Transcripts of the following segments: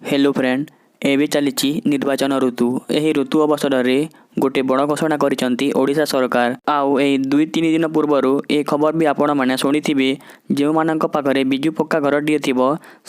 Hello friend, ଏବେ ଚାଲିଛି ନିର୍ବାଚନ ଋତୁ। ଏହି ଋତୁ ଅବସରରେ ଗୋଟେ ବଡ଼ ଘୋଷଣା କରିଛନ୍ତି ଓଡ଼ିଶା ସରକାର। ଆଉ ଏଇ 2-3 ଦିନ ପୂର୍ବରୁ ଏ ଖବର ବି ଆପଣମାନେ ଶୁଣିଥିବେ, ଯେଉଁମାନଙ୍କ ପାଖରେ ବିଜୁ ପକ୍କା ଘରଟିଏ ଥିବ,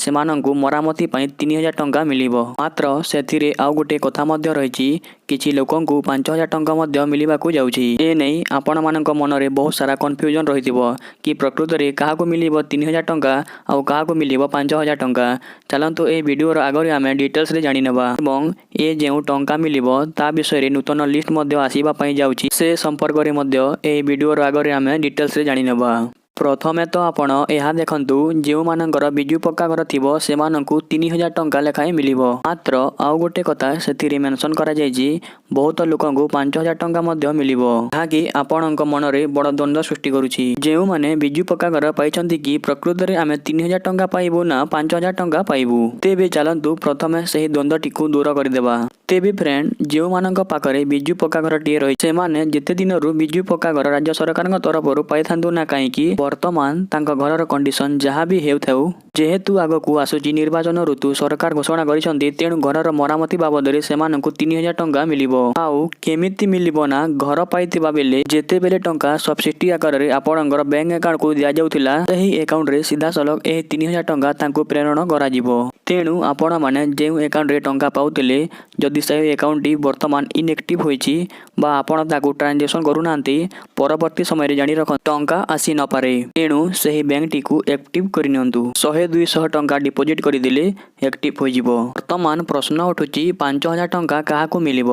ସେମାନଙ୍କୁ ମରାମତି ପାଇଁ 3000 ଟଙ୍କା ମିଳିବ। ମାତ୍ର ସେଥିରେ ଆଉ ଗୋଟେ କଥା ମଧ୍ୟ ରହିଛି, କିଛି ଲୋକଙ୍କୁ 5000 ଟଙ୍କା ମଧ୍ୟ ମିଳିବାକୁ ଯାଉଛି। ଏ ନେଇ ଆପଣମାନଙ୍କ ମନରେ ବହୁତ ସାରା କନଫ୍ୟୁଜନ୍ ରହିଥିବ କି ପ୍ରକୃତରେ କାହାକୁ ମିଳିବ 3000 ଟଙ୍କା ଆଉ କାହାକୁ ମିଳିବ 5000 ଟଙ୍କା। ଚାଲନ୍ତୁ, ଏହି ଭିଡ଼ିଓର ଆଗରେ ଆମେ ଡିଟେଲ୍ସରେ ଜାଣିନେବା ଏବଂ ଏ ଯେଉଁ ଟଙ୍କା ମିଳିବ, ତା ବିଷୟରେ ନୂତନ ଲିଷ୍ଟ ମଧ୍ୟ ଆସିବା ପାଇଁ ଯାଉଛି, ସେ ସମ୍ପର୍କରେ ମଧ୍ୟ ଏହି ଭିଡ଼ିଓର ଆଗରେ ଆମେ ଡିଟେଲ୍ସରେ ଜାଣିନେବା। ପ୍ରଥମେ ତ ଆପଣ ଏହା ଦେଖନ୍ତୁ, ଯେଉଁମାନଙ୍କର ବିଜୁ ପକ୍କା ଘର ଥିବ, ସେମାନଙ୍କୁ 3000 ଟଙ୍କା ଲେଖାଏଁ ମିଳିବ। ମାତ୍ର ଆଉ ଗୋଟେ କଥା ସେଥିରେ ମେନସନ୍ କରାଯାଇଛି, ବହୁତ ଲୋକଙ୍କୁ 5000 ଟଙ୍କା ମଧ୍ୟ ମିଳିବ, ଯାହାକି ଆପଣଙ୍କ ମନରେ ବଡ଼ ଦ୍ୱନ୍ଦ୍ୱ ସୃଷ୍ଟି କରୁଛି। ଯେଉଁମାନେ ବିଜୁ ପକ୍କା ଘର ପାଇଛନ୍ତି କି ପ୍ରକୃତରେ ଆମେ 3000 ଟଙ୍କା ପାଇବୁ ନା 5000 ଟଙ୍କା ପାଇବୁ? ତେବେ ଚାଲନ୍ତୁ, ପ୍ରଥମେ ସେହି ଦ୍ୱନ୍ଦ୍ୱଟିକୁ ଦୂର କରିଦେବା। ତେବେ ଫ୍ରେଣ୍ଡ, ଯେଉଁମାନଙ୍କ ପାଖରେ ବିଜୁ ପକ୍କା ଘରଟିଏ ରହିଛି, ସେମାନେ ଯେତେ ଦିନରୁ ବିଜୁ ପକ୍କା ଘର ରାଜ୍ୟ ସରକାରଙ୍କ ତରଫରୁ ପାଇଥାନ୍ତୁ ନା କାହିଁକି, ବର୍ତ୍ତମାନ ତାଙ୍କ ଘରର କଣ୍ଡିସନ ଯାହା ବି ହେଉଥାଉ, ଯେହେତୁ ଆଗକୁ ଆସୁଛି ନିର୍ବାଚନ ଋତୁ, ସରକାର ଘୋଷଣା କରିଛନ୍ତି, ତେଣୁ ଘରର ମରାମତି ବାବଦରେ ସେମାନଙ୍କୁ 3000 ଟଙ୍କା ମିଳିବ। ଆଉ କେମିତି ମିଳିବ ନା, ଘର ପାଇଥିବା ବେଳେ ଯେତେବେଳେ ଟଙ୍କା ସବସିଡି ଆକାରରେ ଆପଣଙ୍କର ବ୍ୟାଙ୍କ ଆକାଉଣ୍ଟକୁ ଦିଆଯାଉଥିଲା, ସେହି ଆକାଉଣ୍ଟରେ ସିଧାସଳଖ ଏହି 3000 ଟଙ୍କା ତାଙ୍କୁ ପ୍ରେରଣ କରାଯିବ। ତେଣୁ ଆପଣମାନେ ଯେଉଁ ଆକାଉଣ୍ଟରେ ଟଙ୍କା ପାଉଥିଲେ, ଯଦି ସେହି ଆକାଉଣ୍ଟଟି ବର୍ତ୍ତମାନ ଇନ୍ଆକ୍ଟିଭ ହୋଇଛି ବା ଆପଣ ତାକୁ ଟ୍ରାଞ୍ଜାକ୍ସନ୍ କରୁନାହାନ୍ତି, ପରବର୍ତ୍ତୀ ସମୟରେ ଜାଣି ରଖନ୍ତୁ, ଟଙ୍କା ଆସି ନପାରେ। ତେଣୁ ସେହି ବ୍ୟାଙ୍କଟିକୁ ଆକ୍ଟିଭ କରିନିଅନ୍ତୁ। 100-200 ଟଙ୍କା ଡିପୋଜିଟ୍ କରିଦେଲେ ଆକ୍ଟିଭ ହୋଇଯିବ। ବର୍ତ୍ତମାନ ପ୍ରଶ୍ନ ଉଠୁଛି, 5000 ଟଙ୍କା କାହାକୁ ମିଳିବ?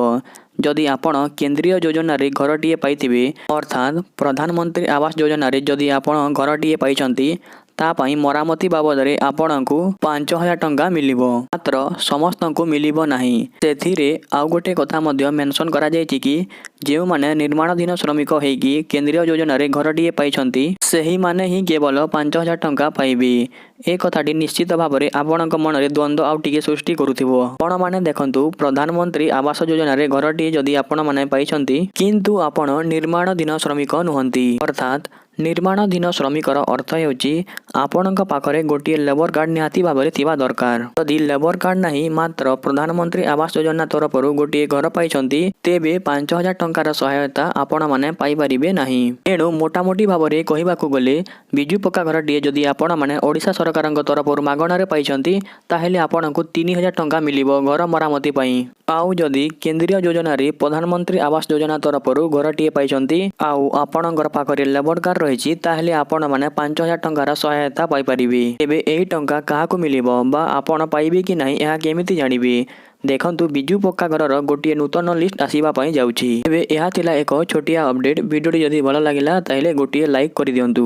ଯଦି ଆପଣ କେନ୍ଦ୍ରୀୟ ଯୋଜନାରେ ଘରଟିଏ ପାଇଥିବେ, ଅର୍ଥାତ୍ ପ୍ରଧାନମନ୍ତ୍ରୀ ଆବାସ ଯୋଜନାରେ ଯଦି ଆପଣ ଘରଟିଏ ପାଇଛନ୍ତି, ତା ପାଇଁ ମରାମତି ବାବଦରେ ଆପଣଙ୍କୁ 5000 ଟଙ୍କା ମିଳିବ। ମାତ୍ର ସମସ୍ତଙ୍କୁ ମିଳିବ ନାହିଁ। ସେଥିରେ ଆଉ ଗୋଟେ କଥା ମଧ୍ୟ ମେନସନ୍ କରାଯାଇଛି କି ଯେଉଁମାନେ ନିର୍ମାଣାଧୀନ ଶ୍ରମିକ ହେଇକି କେନ୍ଦ୍ରୀୟ ଯୋଜନାରେ ଘରଟିଏ ପାଇଛନ୍ତି, ସେହିମାନେ ହିଁ କେବଳ 5000 ଟଙ୍କା ପାଇବେ। ଏ କଥାଟି ନିଶ୍ଚିତ ଭାବରେ ଆପଣଙ୍କ ମନରେ ଦ୍ୱନ୍ଦ୍ୱ ଆଉ ଟିକେ ସୃଷ୍ଟି କରୁଥିବ। ଆପଣମାନେ ଦେଖନ୍ତୁ, ପ୍ରଧାନମନ୍ତ୍ରୀ ଆବାସ ଯୋଜନାରେ ଘରଟିଏ ଯଦି ଆପଣମାନେ ପାଇଛନ୍ତି, କିନ୍ତୁ ଆପଣ ନିର୍ମାଣାଧୀନ ଶ୍ରମିକ ନୁହନ୍ତି, ଅର୍ଥାତ୍ ନିର୍ମାଣାଧୀନ ଶ୍ରମିକର ଅର୍ଥ ହେଉଛି ଆପଣଙ୍କ ପାଖରେ ଗୋଟିଏ ଲେବର କାର୍ଡ଼ ନିହାତି ଭାବରେ ଥିବା ଦରକାର। ଯଦି ଲେବର କାର୍ଡ଼ ନାହିଁ, ମାତ୍ର ପ୍ରଧାନମନ୍ତ୍ରୀ ଆବାସ ଯୋଜନା ତରଫରୁ ଗୋଟିଏ ଘର ପାଇଛନ୍ତି, ତେବେ 5000 ଟଙ୍କାର ସହାୟତା ଆପଣମାନେ ପାଇପାରିବେ ନାହିଁ। ତେଣୁ ମୋଟାମୋଟି ଭାବରେ କହିବାକୁ ଗଲେ, ବିଜୁ ପକ୍କା ଘରଟିଏ ଯଦି ଆପଣମାନେ ଓଡ଼ିଶା ସରକାରଙ୍କ ତରଫରୁ ମାଗଣାରେ ପାଇଛନ୍ତି, ତାହେଲେ ଆପଣଙ୍କୁ 3000 ଟଙ୍କା ମିଳିବ ଘର ମରାମତି ପାଇଁ। ଆଉ ଯଦି କେନ୍ଦ୍ରୀୟ ଯୋଜନାରେ ପ୍ରଧାନମନ୍ତ୍ରୀ ଆବାସ ଯୋଜନା ତରଫରୁ ଘରଟିଏ ପାଇଛନ୍ତି ଆଉ ଆପଣଙ୍କର ପାଖରେ ଲେବର କାର୍ଡ଼ ରହିଛି, ତାହେଲେ ଆପଣମାନେ 5000 ଟଙ୍କାର ସହାୟତା ପାଇପାରିବେ। ତେବେ ଏହି ଟଙ୍କା କାହାକୁ ମିଳିବ ବା ଆପଣ ପାଇବେ କି ନାହିଁ, ଏହା କେମିତି ଜାଣିବେ? ଦେଖନ୍ତୁ, ବିଜୁ ପକ୍କା ଘରର ଗୋଟିଏ ନୂତନ ଲିଷ୍ଟ ଆସିବା ପାଇଁ ଯାଉଛି। ତେବେ ଏହା ଥିଲା ଏକ ଛୋଟିଆ ଅପଡେଟ୍। ଭିଡ଼ିଓଟି ଯଦି ଭଲ ଲାଗିଲା, ତାହେଲେ ଗୋଟିଏ ଲାଇକ୍ କରିଦିଅନ୍ତୁ।